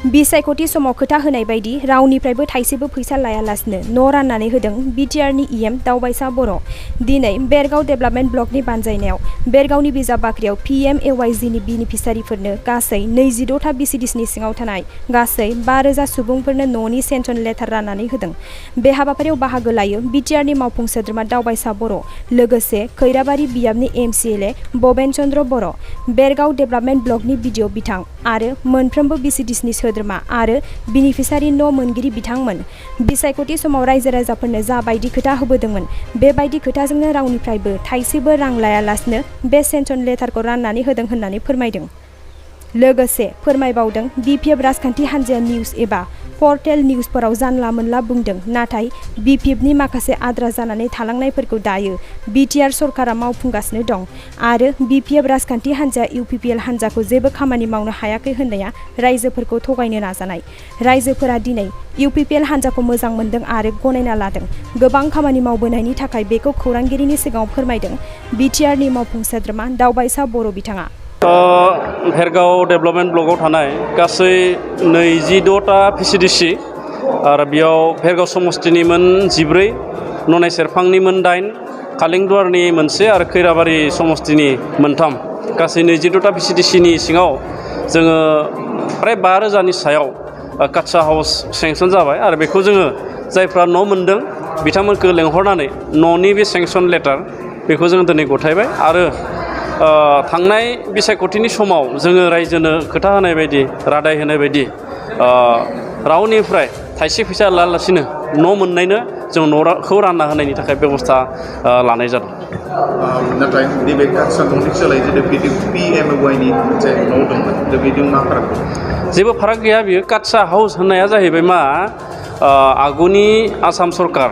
बिसायख'थि समाव खोथा होनाय बायदि रावनिफ्रायबो थाइसेबो फैसा लायालासिनो न' राननानै होदों बिटिआरनि इएम दावबायसा बर'। दिनै बेरगाव डेभेलपमेन्ट ब्लकनि बानजायनायाव बेरगावनि बिजाब बाख्रियाव PMAY-Gनि बेनिफिसारिफोरनो गासै 22था बिसिडिसिनि सिङाव थानाय गासै 5,000 सुबुंफोरनो न'नि सेंसन लेटार राननानै होदों। बे हाबाफारियाव बाहागो लायो बिटिआरनि मावफुं सोद्रोमा दावबायसा बर', लोगोसे खैराबारि बियाबनि MCLA बबेन चन्द्र बर', बेरगाव डेभेलपमेन्ट ब्लकनि बिडिअ बिथां आरो मोनफ्रोमबो बिसिडिसिनि सोद्रोमा आरो बेनिफिसारि न' मोनगिरि बिथांमोन। बिसायख'थि समाव रायजो राजाफोरनो जा बायदि खोथा होबोदोंमोन बेबायदि खोथाजोंनो रावनिफ्रायबो थाइसेबो रां लायालासिनो बे सेंसन लेटारखौ राननानै होदों होननानै फोरमायदों। लोगोसे फोरमायबावदों BPF राजखान्थि हान्जाया निउस एबा पर्टेल निउसफोराव जानला मोनला बुंदों, नाथाय BPFनि माखासे आद्रा जानानै थालांनायफोरखौ दायो बिटिआर सरकारा मावफुंगासिनो दं आरो BPF राजखान्थि हान्जाया UPPL हान्जाखौ जेबो खामानि मावनो हायाखै होननाया रायजोफोरखौ थगायनो नाजानाय। रायजोफोरा दिनै UPPL हान्जाखौ मोजां मोनदों आरो गनायना लादों। गोबां खामानि मावबोनायनि थाखाय बेखौ खौरांगिरिनि सिगाङाव फोरमायदों बिटिआरनि मावफुं सोद्रोमा दावबायसा बर' बिथाङा। भेरगाव डेभेलपमेन्ट ब्लकआव थानाय गासै 22टा PCDC आरो बेयाव भेरगाव समस्तिनि मोन 14, ननाय सेरफांनि मोन 8, कालिंदुवारनि मोनसे आरो खैराबारि समस्तिनि मोन 3, गासै 22टा PCDCनि सिङाव जोङो फ्राय 5,000नि सायाव काच्चा हाउस सेंसन जाबाय आरो बेखौ जोङो जायफ्रा न' मोनदों बिथांमोनखौ लेंहरनानै न'नि बे सेंसन लेटार बेखौ जों दिनै गथायबाय आरो थांनाय बिसायख'थिनि समाव जोङो रायजोनो खोथा होनाय बायदि रादाय होनाय बायदि रावनिफ्राय थाइसे फैसा लायालासिनो न' मोननायनो जों न'खौ रानना होनायनि थाखाय बेबस्था लानाय जादों। नाथाय नैबे काच्चा न'नि सोलाय जुदि बिदि PMAY-नि मोनसे न' दंमोन दा बेजों मा फाराग दं? जेबो फाराग गैया। बियो काच्चा हाउस होननाया जाहैबाय मा आगुनि आसाम सरकार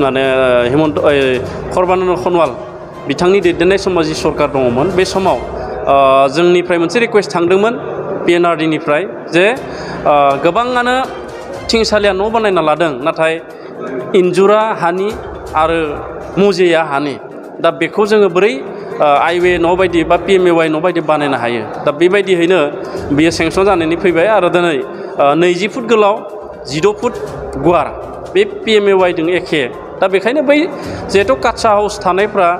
माने हिमन्त सर्बानन्द सन'वाल बिथांनि दैदेननाय समाव जि सरकार दङमोन बे समाव जोंनिफ्राय मोनसे रिकुवेस्ट थांदोंमोन PNRDनिफ्राय जे गोबाङानो थिंसालिया न' बानायना लादों नाथाय इन्जुरा हानि आरो मुजेया हानि। दा बेखौ जोङो बोरै आइवे न' बायदि बा PMAY न' बायदि बानायनो हायो। दा बेबायदियैनो बियो सेंसन जानानै फैबाय आरो दिनै 20 फुट गोलाव 16 फुट गुवार बे PMAY-जों एखे। दा बेखायनो बै जिहेथु काच्चा हाउस थानायफ्रा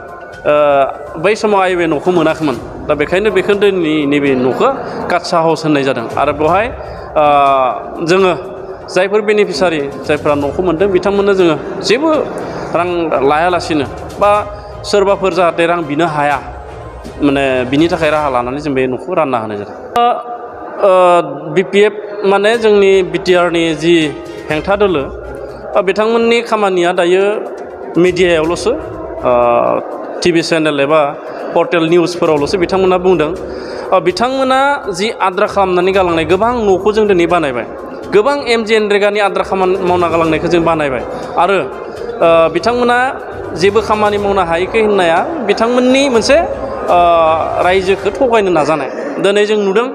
बै समाव आइवे न'खौ मोनाखैमोन। दा बेखायनो बेखौ दिनै नैबे न'खौ काच्चा हाउस होननाय जादों आरो बेवहाय जोङो जायफोर बेनिफिसारि जायफ्रा न'खौ मोनदों बिथांमोननो जोङो जेबो रां लायालासिनो बा सोरबाफोर जाहाथे रां बिनो हाया माने बिनि थाखाय राहा लानानै जों बे न'खौ रानना होनाय जादों। BPF माने जोंनि बिटिआरनि जि हेंथा दोलो बिथांमोननि खामानिया दायो मिडियायावल'सो TV चेनेल एबा पर्टेल निउसफोरावल'सो बिथांमोना बुंदों। बिथांमोना जि आद्रा खालामनानै गालांनाय गोबां न'खौ जों दिनै बानायबाय, गोबां MGNरेगानि आद्रा खामानि मावना गालांनायखौ जों बानायबाय आरो बिथांमोना जेबो खामानि मावनो हायैखै होननाया बिथांमोननि मोनसे रायजोखौ थगायनो नाजानाय। दिनै जों नुदों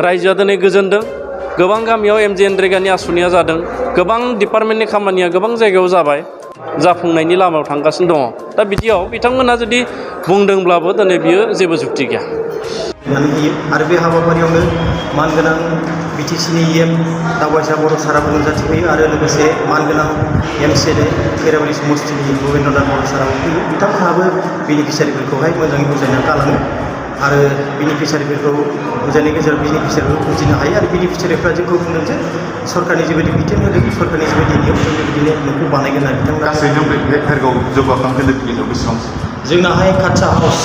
रायजोआ दिनै गोजोनदों, गोबां गामियाव MGNरेगानि आसुनिया जादों, गोबां डिपार्टमेन्टनि खामानिया गोबां जायगायाव जाबाय, जाफुंनायनि लामायाव थांगासिनो दङ। दा बिदियाव बिथांमोना जुदि बुंदोंब्लाबो दिनै बियो जेबो जुक्ति गैया। आरो बे हाबाफारियावनो मानगोनां BTCनि इएम दावबायसा बर' साराबो नुजाथिफैयो आरो लोगोसे मानगोनां MCLA खैराबारि समस्तिनि बबेन बर' साराबो फैयो। बिथांमोनहाबो बेनिफिसारिफोरखौहाय मोजाङै बुजायना गालाङो आरो बेनिफिसारिफोरखौ बुजायनायनि गेजेराव बेनिफिसारिफोरखौ बुजिनो हायो आरो बेनिफिसारिफ्रा जोंखौ बुंदों जे सरकारनि जिबायदि बिथोन होदों, सरकारनि जिबायदि नियम जों बिदिनो न'खौ बानायगोन आरो बिथांमोना। गासै बे भेरगाव जौगाखांहोनो लुबैनायाव बेसेबां? जोंनाहाय काच्चा हाउस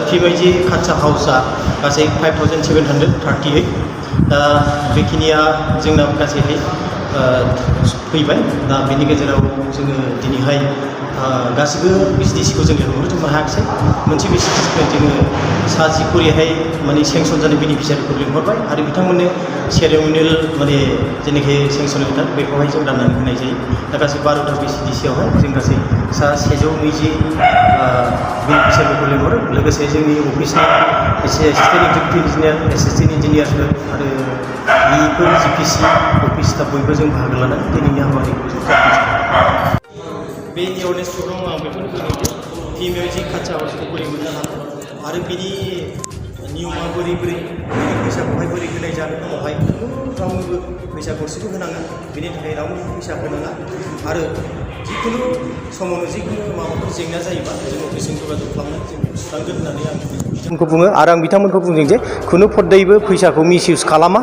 Pmay-G काच्चा हाउसआ गासै 5,738। दा बेखिनिया जोंना गासैहाय फैबाय। दा बेनि गेजेराव जोङो दिनैहाय गासिबो BCDCखौ जों लिंहरजोबनो हायाखिसै। मोनसे BCDCखौ जोङो सा 10 करिहाय माने सेंसन जानाय बेनिफिसियारिखौ लिंहरबाय आरो बिथांमोननो सेरेमनियेल माने जेनाखि सेंसन लेटार बेखौहाय जों राननानै होनाय जायो। दा गासै 12टा BCDCआवहाय जों गासै सा 120 बेनिफिसियारिफोरखौ लिंहरो। लोगोसे जोंनि अफिसनि एसिस्टेन्ट एक्जिकिउटिभ इन्जिनियार, एसिस्टेन्ट इन्जिनियारफोर आरो बेफोर GPC अफिस स्टाफ बयबो जों बाहागो लानानै दिनैनि हाबाफारिखौ जों जाफुंसारो। बे एवारनेस प्रग्रामाव आं बेखौनो बुंदों जे Pmay-G काच्चा हाउसखौ बोरै मोननो हागोन आरो बिनि नियमा बोरै बोरै फैसाखौहाय बोरै होनाय जानो उनावहाय रावनोबो फैसा गरसेबो होनाङा बेनि थाखाय रावनोबो फैसा होनाङा आरो जिखुनु समावनो जिखुनु माबाफोर जेंना जायोबा जों अफिसजों जगाजग खालामनानै जों सुस्रांगोन होननानै आं बिथांमोनखौ बुङो आरो आं बिथांमोनखौ बुंदों जे खुनु फद्दैबो फैसाखौ मिसइउज खालामा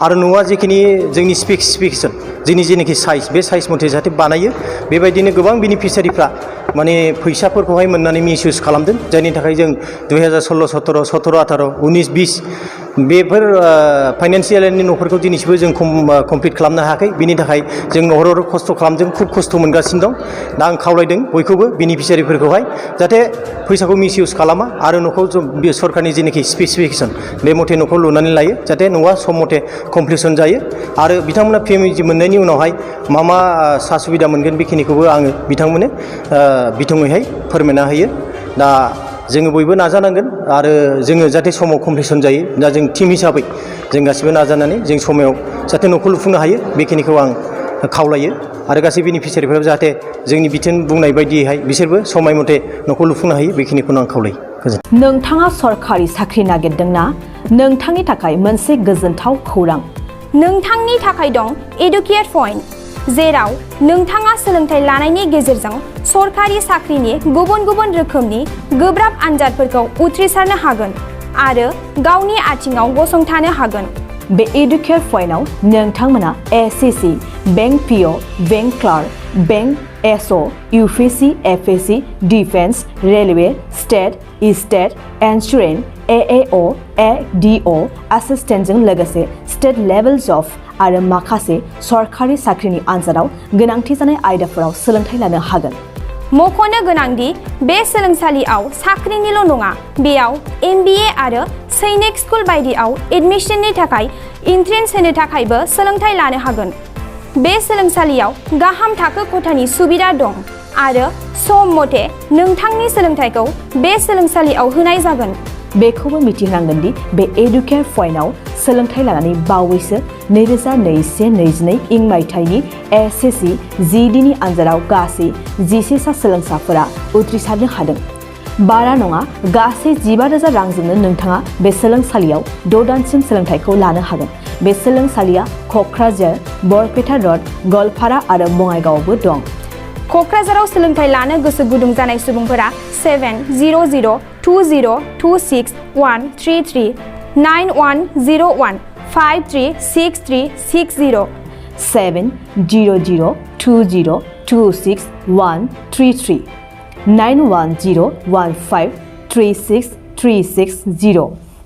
आरो न'आ जिखिनि जोंनि स्पेसिफिकेसन जोंनि जेनाखि साइज बे साइज मथे जाहाथे बानायो बेबायदिनो गोबां बेनिफिसियारिफ्रा माने फैसाफोरखौहाय मोननानै मिसइउज खालामदों जायनि थाखाय जों 2016, 17, 17, 18, 19, 20 बेफोर फाइनान्सियेलनि न'फोरखौ दिनैसिमबो जों कमप्लिट खालामनो हायाखै बिनि थाखाय जों हर हर खस्थ' खालामदों खुब खस्थ' मोनगासिनो दं दा आं खावलायदों बयखौबो बेनिफिसियारिफोरखौहाय जाहाथे फैसाखौ मिसइउज खालामा आरो न'खौ सरकारनि जेनाखि स्पेसिफिकेसन बे मथे न'खौ लुनानै लायो जाहाथे न'आ सम मथे कमप्लिसन जायो आरो बिथांमोना Pmay-G मोननायनि उनावहाय मा सा सुबिदा मोनगोन बेखिनिखौबो आङो बिथांमोननो बिथोङैहाय फोरमायना होयो दा जोङो बयबो नाजानांगोन आरो जोङो जाहाथे समाव कमप्लिसन जायो दा जों टिम हिसाबै जों गासिबो नाजानानै जों समाव जाहाथे न'खौ लुफुंनो हायो बेखिनिखौ आं खावलायो आरो गासै बेनिफिसियारिफोराबो जाहाथे जोंनि बिथोन बुंनाय बायदियैहाय बिसोरबो समाय मथे न'खौ लुफुंनो हायो बेखिनिखौनो आं खावलायो गोजोन्थों। नोंथाङा सरकारि साख्रि नागिरदोंना नोंथांनि थाखाय मोनसे गोजोनथाव खौरां नोंथांनि थाखाय दं एडुकेट पइन्ट जेराव नोंथाङा सोलोंथाइ लानायनि गेजेरजों सरकारि साख्रिनि गुबुन गुबुन रोखोमनि गोब्राब आनजादफोरखौ उथ्रिसारनो हागोन आरो गावनि आथिङाव गसंथानो हागोन। बे एडुकेट पइन्टआव नोंथांमोना SSC, bank PO, bank clerk, bank SO, UPSC, FSC, defence, railway, state insurance, AAO, ADO एसिस्टेन्टजों लोगोसे स्टेट लेभेल जब आरो माखासे सरकारि साख्रिनि आनजादाव गोनांथि जानाय आयदाफोराव सोलोंथाइ लानो हागोन। मख'नो गोनांदि बे सोलोंसालियाव साख्रिनिल' नङा बेयाव MBA आरो सैनिक स्कुल बायदियाव एडमिशननि थाखाय एन्ट्रेन्स होनो थाखायबो सोलोंथाइ लानो हागोन। बे सोलोंसालियाव गाहाम थाखो खथानि सुबिदा दं आरो सम मथे नोंथांनि सोलोंथाइखौ बे सोलोंसालियाव होनाय जागोन। बेखौबो मिथिनांगोन दि बे एडुकेट पइन्टआव सोलोंथाइ लानानै बावैसो 2021-22 इं मायथाइनि एसएससि GDनि आनजादाव गासै 11 सा सोलोंसाफोरा उथ्रिसारनो हादों। बारा नङा गासै 15,000 रांजोंनो नोंथाङा बे सोलोंसालियाव 6 दानसिम सोलोंथाइखौ लानो हागोन। बे सोलोंसालिया क'क्राझार, बरपेटा रड, गवालपारा आरो बङाइगावआवबो दं। क'क्राझाराव सोलोंथाइ लानो गोसो गुदुं जानाय सुबुंफोरा 70020261133 9101536360 70020261133 9101536360